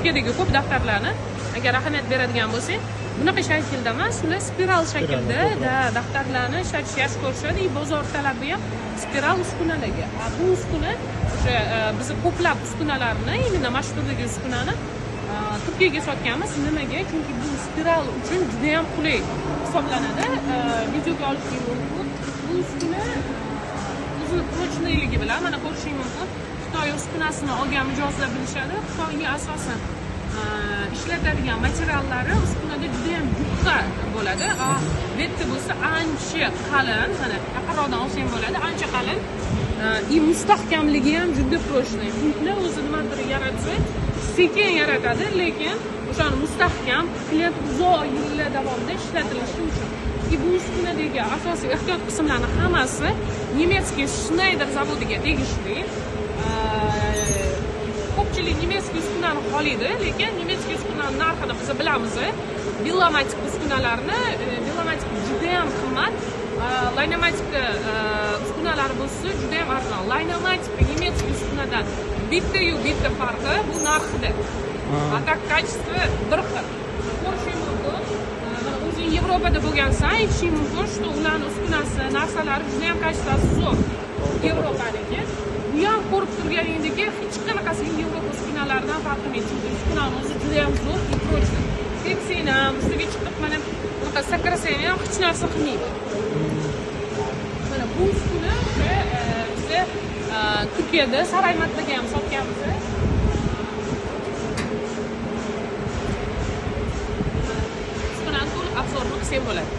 Turkiyadagi ko'p daftarlarni agar ahamiyat beradigan bo'lsak, bunaqa shaklda emas, ular spiral shaklda daftarlarni ishlatishni yaxshi ko'rishadi. Bozor talabi ham spiral uskunalarga. Bu uskuna o'sha biz ko'plab uskunalarni, именно mana shu turdagi uskunani Turkiyaga sotganmiz. Nimaga? Chunki bu spiral uchun juda ham qulay hisoblanadi. Videoga olishing mumkin. Bu uskuna o'zini прочныйлigi bilan mana ko'rishing mumkin. Xitoy uskunasini olgan mijozlar bilishadi. Xitoyning asosan ishlatadigan materiallari uskunada juda ham yupqa bo'ladi. Bu yerda bo'lsa ancha qalin, mana yaqinroqdan olsang bo'ladi, ancha qalin. И mustahkamligi ham juda прочный. Pultni o'zi nimadir yaratsa, sekin yaratadi, lekin o'shani mustahkam, klient uzoq yillar davomida ishlatilishi uchun. И bu uskunadagi asosiy ehtiyot qismlarning hammasi немецкий Schneider zavodiga tegishli. Ko'pchilik немецкий uskunani xohlaydi, lekin немецкий uskunani narxini biz bilamiz. Bellamatic uskunalarni, Bellamatic juda ham qimmat. Laynomatic uskunalari bo'lsa juda ham arzon. Laynomatic немецкий uskunadan bitta-yu bitta farqi bu narxida. A tak качество bir xil. Ko'rishing mumkin. Mana o'zing Yevropada bo'lgansan, aytishing mumkin, что ularning uskunasi, narsalari juda ham kачествоsi zo'r. Yevropaniki. Bu ham ko'rib turganingdek hech qanaqasiga Yevropa uskunalaridan farq qilmaydi. Chunki uskunani o'zi juda ham zo'r и прочный. Tepsang ham, ustiga chiqib mana bunaqa sakrasang ham hech narsa qilmaydi. Mana bu uskuna o'sha biza Turkiyada Saraymatdaga ham sotganmiz. Uskunani to'liq absorbni qilsak bo'ladi.